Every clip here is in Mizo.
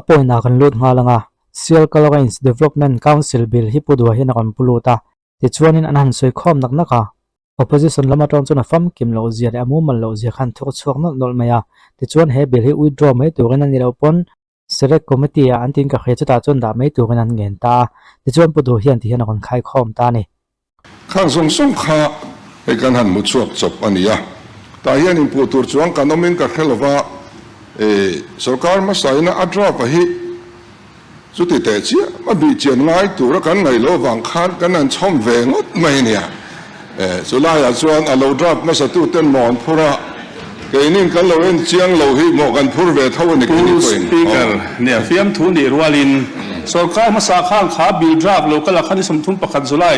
point ah kan lut nghal ang a, Sialkal Range Development Council Bill hi Pu Dua hian a rawn pu lut a, tichuanin an han sawi khawm nak nak a. Opposition lam atang chuan a famkim loh zia leh a mumal loh zia khan thawk chhuak nawlh nawlh mai a, tichuan he bill hi withdraw mai turin a ni loh pawn Select Committee ah an tiin ka hria chutah chuan dah mai turin an ngen ta a, tichuan Pu Duh hian ti hian a rawn khaikhawm ta a ni. Khang zawng zawng kha hei kan han hmu chhuak chawp a ni a, tah hian inpuh tur chuang kan awmin ka hre lova, e sorkar hmasaina a draft a hi chuti teh chiah a bih chian ngai tura kan ngaih loh avang khan kan han chhawm ve ngawt mai a nia. E chulaiah chuan a lo draft hmasatuten maw an phur a, keinin kan lo en chiang lo hi maw kan phur ve tho a ni keini Pu pawhin. Speaker, nia fiamthu nih rualin sorkar hmasa khan kha bill draft lo kal a khan i 31 July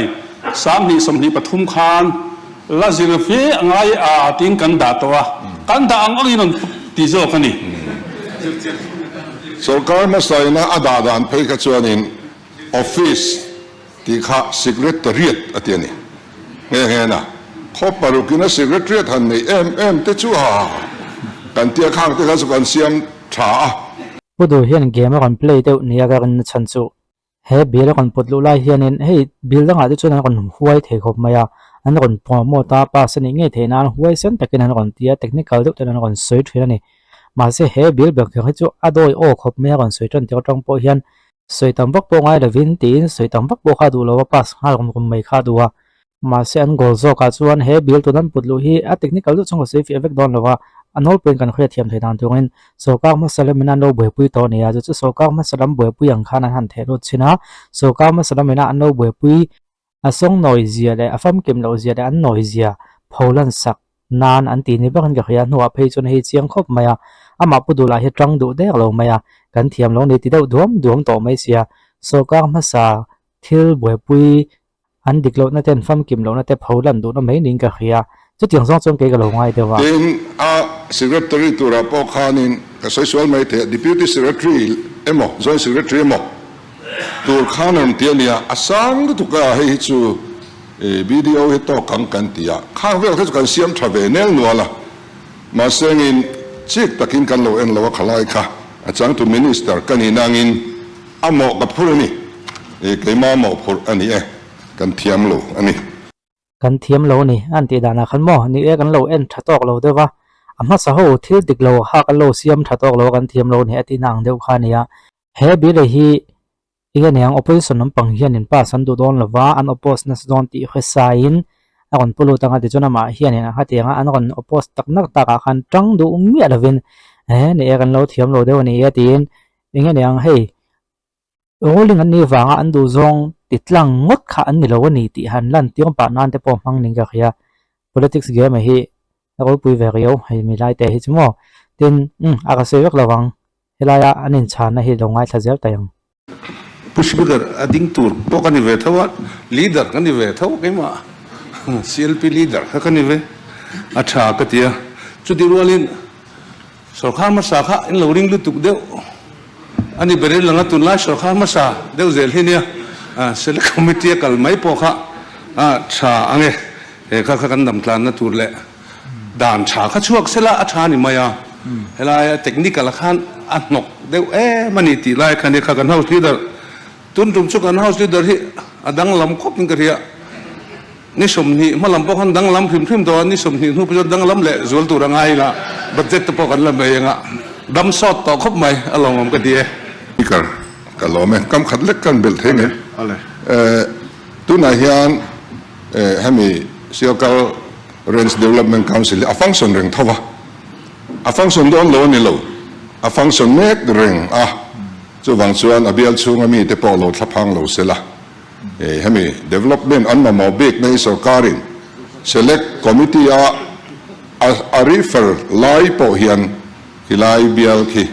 2023 khan la zir fe a ngai a tiin kan dah tawh a, kan dah ang angin rawn ti zawk a ni. Sorkar hmasa ina a dah dan phei kha chuanin office Tih kha Secretariat a ti a ni. Nghe nghe na, khaw parukin a Secretariat han nei em em te chu ha kan tia khang te kha chu kan siam tha a. Pu Duh hian game a rawn play deuh nia ka rinna chhan chu he bill a rawn put luh lai hianin hei bill dangah te chuan an rawn huai thei khawp mai a, an rawn promote a, pass a nih ngei theih nan huai sen takin an rawn ti a, technical deuh ten an rawn sawi thin a ni. Mahse he bill ber kher hi chu a dawi aw khawp mai a rawn sawi tan tir atang pawh hian Sawi tam vak pawh ngai lovin tiin sawi tam vak pawh kha duh lo a pass nghal rum rum mai kha a duh a. Mahse an goal zawkah chuan he bill tun an put luh hi a technical deuh chuan ka sawi fiah vek dawn lo a, a nawlpuiin kan hriat thiam theih dan turin sorkar hmasa lamin an lo buaipui tawh a ni a, chu chu sorkar hmasa lam buaipui ang khan an han theh lut chin a, sorkar hmasa lamin a an lo buaipui A sawng nawi zia leh a famkim loh zia leh an nawi zia pho lan sak nan an tih ni bakin ka hria a hnuah phei chuan hei chiang khawp mai a, amah pu duh lah hi tang duh dek lo mai a, kan thiam lo ni ti deuh duam duam tawh mai sia, sorkar hmasa thil buaipui an dik lohna te an famkim lohna te pho lan duhna mai niin ka hria, chutiang zawng chuan kei ka lo ngai deuh a. Tin, a Secretary turah pawh khanin ka sawi sual mai thei a, Deputy Secretary emaw Joint Secretary emaw Tur khan rawn ti a nia, a sang lutuk a, hei hi chu BDO hi tawk ang kan ti a, khang vel kha chu kan siam tha ve nel nual a, mahse engin chik takin kan lo en lo a khalai kha a changtu Minister ka ni nangin a mawh ka phur a ni, keima mawh phurh a ni e, kan thiam lo a ni. Kan thiam lo a ni, an tih danah khan maw ni e kan lo en tha tawk lo deuh va, a hmasa ho thil dik lo kha kan lo siam tha tawk lo a kan thiam lo a ni a tihna ang deuh kha a ni a. He bill hi eng aniang opposition lampang hianin pass an duh dawn lova an oppose nasa dawn tih hresaiin a rawn pu lut ang a tichuan amah hianin a hetianga an rawn oppose tak nak takah khan tang duh miah lovin he ni e kan lo thiam lo deuh a ni e tiin eng aniang hei ruling an nih vanga an duh zawng ti tlang ngawt kha an ni lo a ni tih han lan tir pah nan te pawh hmang ning ka hria politics game hi a ropui ve riau hei mi lai te hi chu maw tin umm a ka sawi vek lo ang Helaia an inchhanna hi lo ngaithla zel ta ang. Pu Speaker, a ding tur pawh ka ni ve tho a, leader ka ni ve tho keimah, CLP leader kha ka ni ve, a tha ka ti a. Chuti rualin sawrkar hmasa kha in lo ring lutuk deuh a ni ber in lang a, tunlai sawrkar hmasa deuh zel hi nia, Select Committee a kal mai pawh kha a tha ang e, he kha kha kan damtlanna tur leh. Dan tha kha chhuak sela a tha ni mai a, helai a technical a khan a hnawk deuh em a ni tih lai kha nia kha kan house leader tun tum chu kan house leader hi a danglam khawp in ka hria, ni 20 hma lam pawh khan danglam hrim hrim tawh a, ni 20 hnu pawh chuan danglam leh zual tur a ngai ila budget te pawh kan la mai anga dam sawt tawh khawp mai a lawmawm ka ti e. Speaker, ka lawm e, kam khat lek kan belh thei mai. Tunah hian hemi Sialkal Range Development Council hi a function reng tho va, a function dawn lo a ni lo, a function mek reng a, chuvang chuan a bial chhunga mite pawh lo thlaphang lo se la, hemi development an mamawh bik na hi sorkarin Select Committee a a refer lai pawh hian khilai bial khi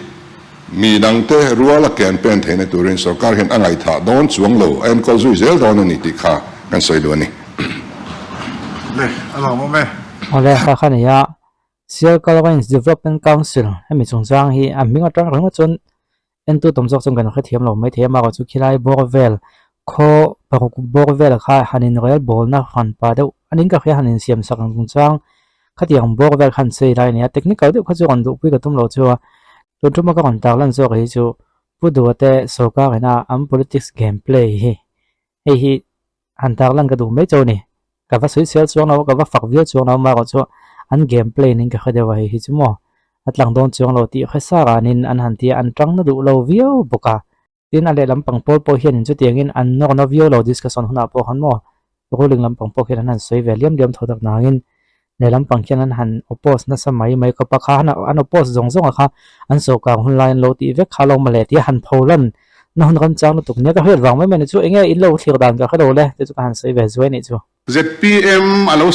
Mi dangte ruala campaign theihna turin sorkar hian a ngaihthah dawn chuang lo, a enkawl zui zel dawn a ni tih kha kan sawi duh a ni. Le, a lawm awm e. Awle, kha kha nia, Sialkal Range Development Council hemi chungchang hi a hming atang ringawt chuan entu tam zawk chuan kan hrethiam lo maithei a, amaherawhchu chu khilai bawr vel khaw paruk bawr vel kha han inrel bawlna han pa deuh a ning ka hria han insiam sak ang chungchang khatiang bawr vel kha an chei lai a ni a, technical deuh kha chu rawn duhpui ka tum lo chu a. Tun thuma ka rawn tar lan zawk hi chu Pu Duha te sorkar ina an politics game play hi hei hi han tarlan ka duh mai chauh a ni. Ka va sawisel chuang lo a, ka va fak viau chuang lo a, amaherawhchu an game play nen ka hre deuh a hei hi chu maw a tlang dawn chuang lo tih hre sa ranin an han ti a, an tang na duh lo viau bawk a. Tin, a lehlam pang pawl pawh hianin chutiangin an nawr na viau lo discussion hunah pawh khan maw ruling lampang pawh khian an han sawi ve liam liam tho tak nangin lehlam pang khian an han oppose nasa mai mai khawp a kha an oppose zawng zawng a kha an sawrkar hun lai an lo tih vek kha lo mawle tia han pho lan na hun ram chang lutuk nia ka hriat vang mai mai ni chu enge in lo thlir dan ka hre lo le te chu ka han sawi ve zuai nih chu. Zpm a lo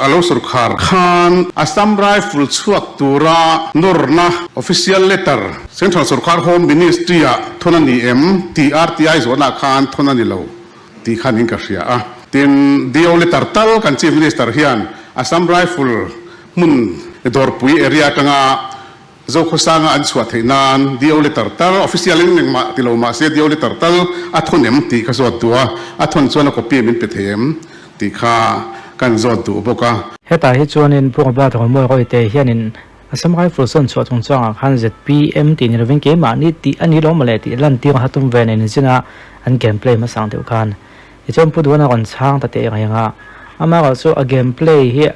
a lo sorkhar khan Assam Rifle chhuak tura nawrna official letter Central sorkhar Home Ministry ah thawn a ni em tih RTI zawhna khan thawn a ni lo tih khan in ka hria a. Tin, DO letter tal kan Chief Minister hian Assam Rifle hmun dawrpui area atanga Zokhawsanga an chhuah theih nan DO letter tal, official in engmah ti lo mah se DO letter tal a thawn em tih ka zawt duh a, a thawn chuan a copy min pe thei em tih kha kan zawt duh bawk a. Hetah hi chuanin Pu Robert Romawi Rawite hianin Assam Rifle sawn chhuah chungchangah khan zpm tih ni lovin keimahni tih a ni lo mawle tih lantir a tum ve nen zina an game play hmasang deuh khan tichuan Pu Duhana rawn chhang ta teh reng a, amaherawh chu a game play hi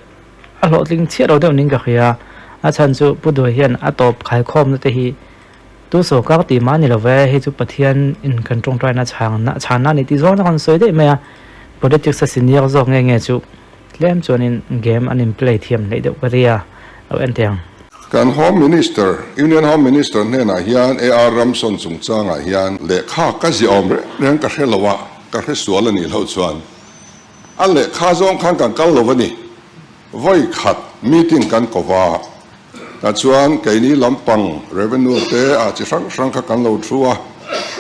A hlawhtling chiah lo deuh ning ka hria. A chhan chu Pu Duai hian a tawp khaikhawmna te hi tu sawrkar tih mah a ni lo ve, hei chu Pathian in kan tawngtaina chhangna chhanna a ni tih zawng na kan sawi daih mai a. Politics a senior zawk nge nge chu tlem chuanin game an in play thiam hleih deuh ka ria lo en teh ang. Kan Home Minister, Union Home Minister hnenah hian AR Ramson chungchangah hian lehkha ka ziah awm reng reng ka hre lo a, ka hre sual a nih loh chuan A lehkha zawng khan kan kal lo a ni. Vawi khat meeting kan ko va, tah chuan keini lampang revenue te ah chi hrang hrang kha kan lo thu a,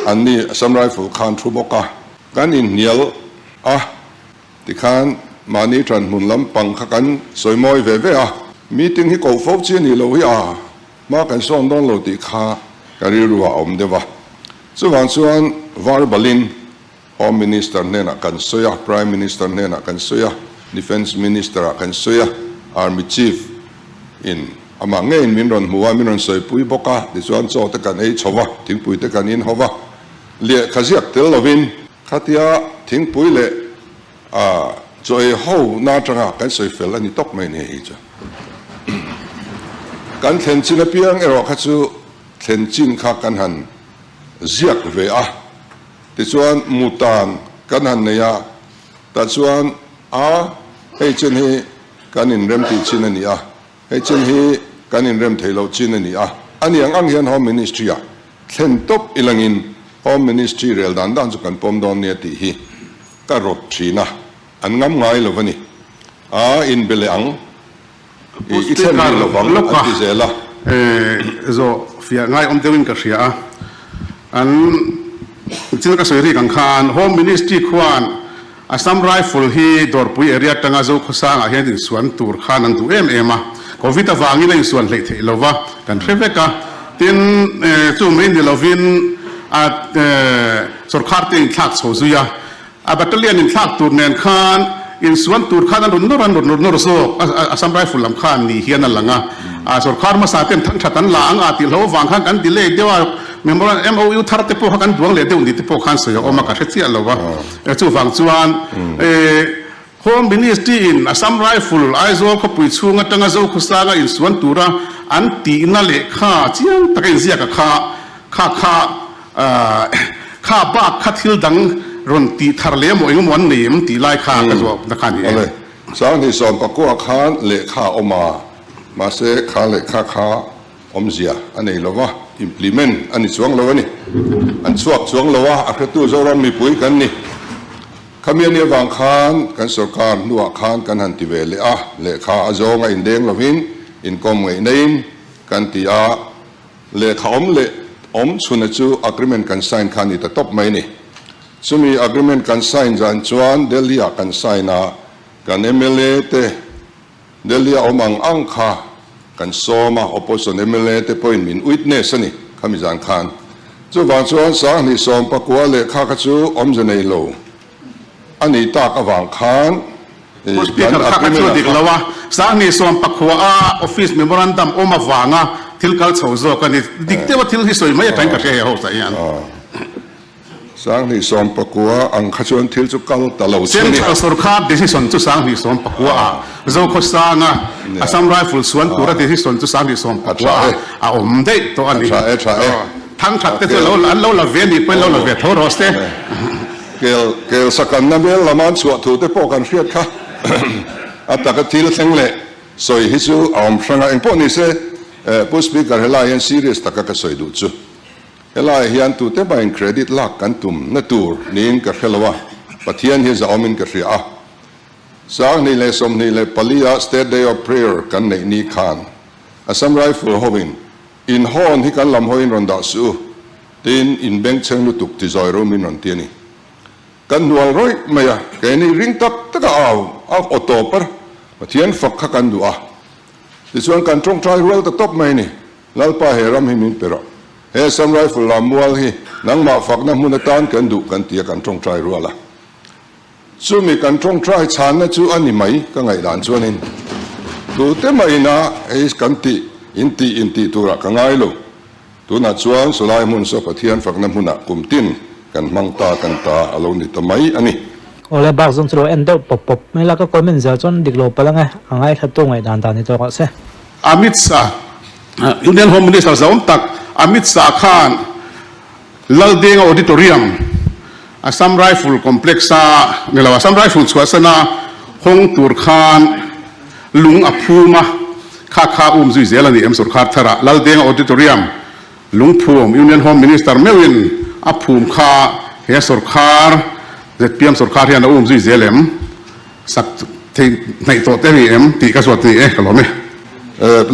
anni Assam Rifle khan thu bawk a. Kan inhnial a, tikhan mahni ṭan hmun lampang kha kan sawi mawi ve ve a. Meeting hi koh fo chi a nih loh hi a, hma kan sawn dawn lo tih kha ka rilru ah a awm deuh a. Chuvang chuan verbalin Home Minister hnenah kan sawi a, Prime Minister hnenah kan sawi a, Defence Minister ah kan sawi a, Army Chief in amah ngeiin min rawn hmu a, min rawn sawipui bawk a, tichuan chaw te kan ei chho va, thingpui te kan in ho va, lehkha ziak tel lovin khatia thingpui leh chaw ei ho na atanga kan sawi fel a ni tawp mai ni hei chu. Kan thlen chin apiang erawh kha chu thlen chin kha kan han ziak ve a. Tichuan mutan kan han nei a, tah chuan a hei chin hi kan inrem tih chin a ni a, hei chin hi kan inrem theih loh chin a ni a. A ni ang ang hian Home Ministry ah thlen tawp ilangin Home Ministry rel dan dan chu kan pawm dawn nia tih hi ka rawt thin a, an ngam ngai lo a ni. A inbe leh ang. Pu Speaker lawka zawh fiah ngai awm deuhin ka hria a, an thil ka sawi rik ang khan Home Ministry khuan Assam Rifle hi Dawrpui area atanga Zokhawsangah hian insuan tur khan an duh em em a, Covid avangin a insuan hleih theih lo va, kan hre vek a, tin chu mai ni lovin a sawrkhar te inthlak chho zui a. A battalion inthlak tur nen khan insuan tur khan an rawn nawr an rawn nawr nawr zawk a, Assam Rifle lam khan ni hian a lang a, a sorkar hmasa ten thang that an la ang a tih hlo avang khan kan delay deuh a, memorandum MOU thar te pawh kha kan duang leh deuh ni te pawh khan sawi a awm a, ka hre chiah lo a, chuvang chuan Home Ministry in Assam Rifle Aizawl khawpui chhung atanga Zokhawsanga insuan tura an tihna lehkha chiang taka inziak a kha kha kha Kha bak kha thil dang rawn tih thar leh emaw engemaw an nei em tih lai kha ka zawh na kha a ni e. Awle, Sanghnih sawmpakua khan lehkha a awm a, mahse kha lehkha kha awmzia a nei lo va, implement a ni chuang lo a ni. An chhuak chuang lo a, a hretu Zoram mipui kan ni. Khami a nih avang khan kan sorkar hnuah khan kan han ti ve leh a, lehkha a zawnga indeng lovin inkawm ngaih naiin kan ti a, Lehkha awm leh awm chhuna chu agreement kan sign kha a ni ta tawp mai ni. Chumi agreement kan sign zan chuan Delhi ah kan sign a, kan mla te Delhi a awm ang ang kha kan sawm a, opposition mla te pawhin min witness a ni khami zan khan. Chuvang chuan Sanghnih 19 lehkha kha chu awmze nei lo. A nih tak avang khan Pu kan Speaker, kha kha chu agreement a dik ah lo a, Sanghnih 19 a office memorandum awm avanga thil kal chho zawk a ni. Dik deuha thil hi sawi mai atangin ka hria he house ah hian. 2019 ang kha chuan thil chu kal ta lo chu a ni. Central sorkar decision chu 2019 ah Zokhawsanga Assam Rifle suan tura decision chu 2019 ah a awm daih tawh a ni. Thangthat te chu an lo la ve a nih pawhin lo la ve tho rawh se. Kel kel sakanna mel lama an chhuah thu te pawh kan hriat kha a taka thil thleng leh sawi hi chu a awm hrang a, engpawh ni se Pu Speaker helai hian serious taka ka sawi duh chu helai hian tute mahin credit lak kan tum na tur niin ka hre lo a, Pathian hi zahawmin ka hria a. 2024 a State Day of Prayer kan neih ni khan Assam Rifle hovin in hawn hi kan lam hawiin rawn dah suh u, Tin, in bengchheng lutuk ti zawi rum in rawn ti a ni. Kan hnual rawih mai a, keini ring tak taka au a aw tawp a, Pathian fak kha kan duh a. Tichuan kan tawngtai rual ta tawp mai a ni, Lalpa he ram hi min pe rawh. He Assam Rifle lam mual hi nangmah fakna hmun atan kan duh kan ti a kan tawngtai rual a. Chumi kan tawngtai chhanna chu a ni mai ka ngaihdan chuanin tute mahina hei kan tih intih intih turah ka ngai lo. Tunah chuan sawlai hmun saw Pathian fakna hmunah kum tin kan hmang ta kan ta a lo ni ta mai a ni. Awle bak zawng chu lo en deuh pawp pawp mai la ka comment zel chuan dik lo palh ange a ngaithla tu ngaihdan dan ni tawk ah se. Amit Shah, Union Home Minister zahawm tak Amit Shah khan Laldenga Auditorium, Assam Rifle Complex-a ni lo, Assam Rifle chhuahsana hawng tur khan lung a phum a, kha kha um zui zel a ni em sorkar tharah Laldenga Auditorium lungphum Union Home Minister meuhin a phum kha he sorkar zpm sorkar hian a um zui zel em sak thei hnaih tawh te a ni em tih ka zawt ni e ka lawm e.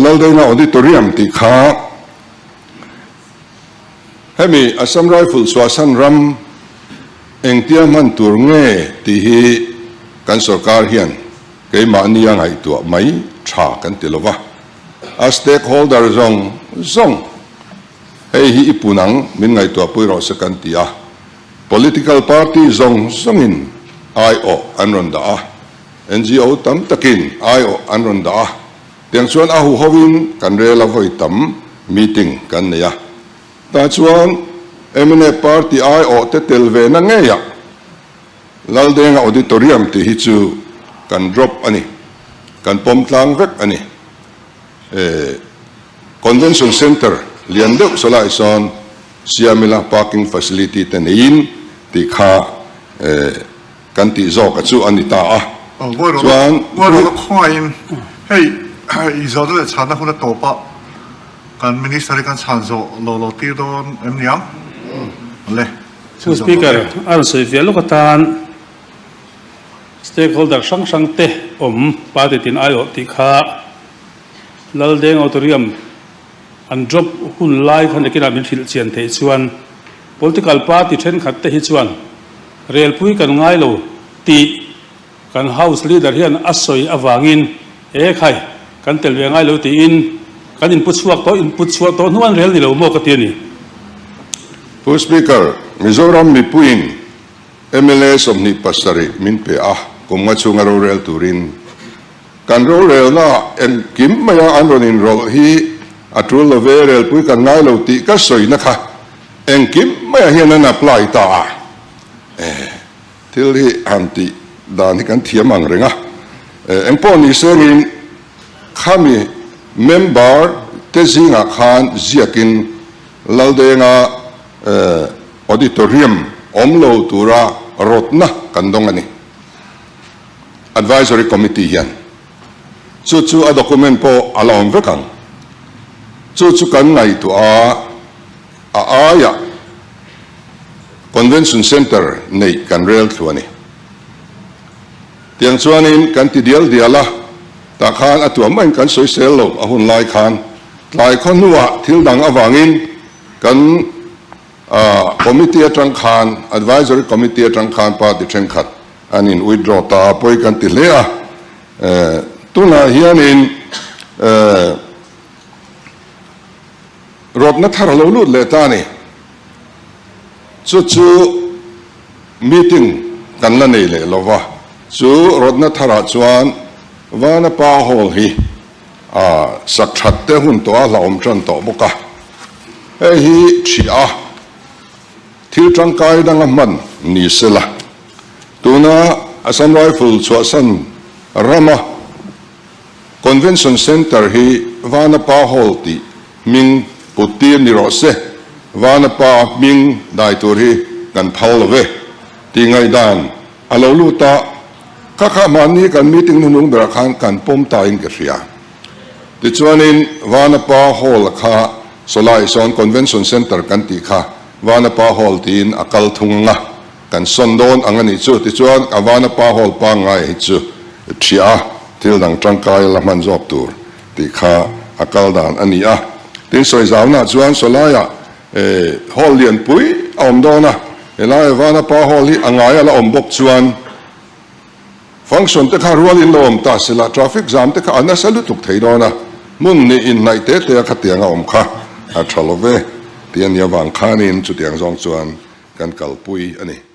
Laldenga Auditorium tih kha Hemi Assam Rifle chhuahsan ram engtia hman tur nge tih hi kan sorkar hian keimahni a ngaihtuah mai tha kan ti lo va. A stakeholder zawng zawng hei hi i pun ang min ngaihtuahpui rawh se kan ti a. Political party zawng zawngin aiawh an rawn dah a, NGO tam takin aiawh an rawn dah a. Tiang chuan a huhovin kan rel a vawi tam meeting kan nei a, tah chuan mnf party aiawh te tel ve na ngeiah Laldenga Auditorium tih hi chu kan drop a ni, kan pawm tlang vek a ni. Convention Centre lian deuh sawlai sawn siam ila parking facility te neiin tih kha Kan tih zawk a chu a ni ta a. Chuan. Ngawi rawh khawngaihin hei i zawhna leh chhanna hun a tawp a, kan Minister hi kan chhan zawh lo lo tir dawn em niang? Le. Chu Speaker a rawn sawi ve lawk atan Stakeholder hrang hrang te awm party tin aiawh tih kha Laldeng Auditorium an drop hun lai khan nakinah min hrilh chian theih chuan Political party thenkhat te hi chuan Relpui kan ngai lo tih kan House Leader hian a sawi avangin e khai kan tel ve ngai lo tiin kan inpu chhuak tawh, input chhuah tawh hnuan rel ni lo maw ka ti a ni. Pu Speaker, Mizoram mipuiin mla 27 min pe a, kum nga chhunga rorel turin kan rorelna engkim maia an rawn inrawlh hi a tul lo ve, relpui kan ngai lo tih ka sawina kha Engkim maiah hian an apply ta a, thil hi han tih dan hi kan thiam ang reng a, engpawh ni sengin khami member te zingah khan ziakin Laldenga auditorium awm lo tura rawtna kan dawng a ni. Advisory Committee hian chu chu a document pawh a la awm vek ang. Chu chu kan ngaihtuah a. A aiah Convention Centre neih kan rel thlu a ni. Tiang chuanin kan ti dial dial a, tah khan a tuah maiin kan sawisel lo a hun lai khan tlai khaw hnuah thil dang avangin kan committee atang khan, advisory committee atang khan party thenkhat an in withdraw ta a, pawi kan ti hle a. Tunah hianin Rawtna thar a lo lut leh ta a ni. Chu chu meeting kan la nei leh lo va, chu rawtna tharah chuan Vanapa Hall hi. A sak that te hun tawh a hlauhawm tan tawh bawk a. Hei hi ṭhiah a, thil tangkai danga hman ni se la. Tuna Assam Rifle chhuahsan rama Convention Centre hi Vanapa Hall tih hming put tir ni rawh se, Vanapa hming dai tur hi kan phal lo ve tih ngaihdan a lo lut a, kha kha hmanni kan meeting hnuhnung berah khan kan pawm ta in ka hria. Tichuanin Vanapa Hall kha sawlai sawn Convention Centre kan tih kha Vanapa Hall tiin a kal thung ang a, kan sawn dawn ang a nih chu. Tichuan a Vanapa Hall pangngai hi chu ṭhiah a, thil dang ṭangkai la hman zawk tur tih kha a kal dan a ni a. Tin sawizauna chuan sawlaiah Hall lianpui a awm dawn a, helai Vanapa Hall hi a ngai a la awm bawk chuan function te kha rualin la awm ta sela traffic jam te kha a nasa lutuk thei dawn a, hmun hnih inhnaih te te a khatiang a awm kha a tha lo ve tih a nih avang khanin chutiang zawng chuan kan kalpui a ni.